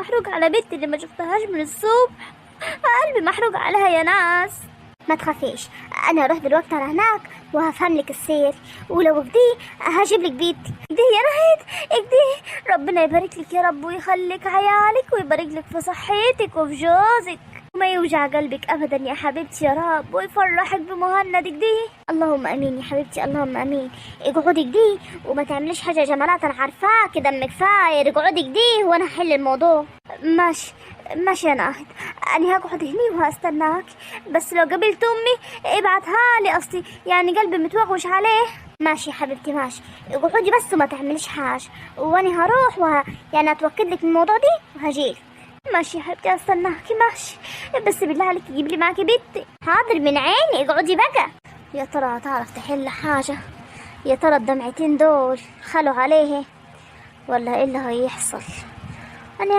محروق على بنتي اللي ما شفتهاش من الصبح، قلبي محروق عليها يا ناس. ما تخافيش، انا هروح دلوقتي على هناك وهفهم لك السير، ولو كده هجيب لك بيتي. كده يا نهد كده، ربنا يبارك لك يا رب ويخليك عيالك ويبارك لك في صحتك وفي جوزك، وما يوجع قلبك ابدا يا حبيبتي يا رب، ويفرحك بمهند كده. اللهم امين يا حبيبتي، اللهم امين. اقعدي كده وما تعمليش حاجة يا جمالات، انا عارفاك دمك فاير. اقعدي كده وانا هحل الموضوع. ماشي ماشي يا ناهد، انا هقعد هني وهستناك، بس لو قابلت امي ابعتها لي، اصلي يعني قلبي متوغوش عليه. ماشي يا حبيبتي ماشي، اقعدي بس وما تعمليش حاجة، وانا هروح يعني اتوكد لك من الموضوع دي وهجيلك. ماشي يا حبيبتي استناكي، ماشي، بس بالله عليك جيب لي معاكي بنتي. حاضر من عيني، اقعدي بقى. يا ترى هتعرف تحل حاجة؟ يا ترى الدمعتين دول خلوا عليه ولا ايه اللي هيحصل؟ انا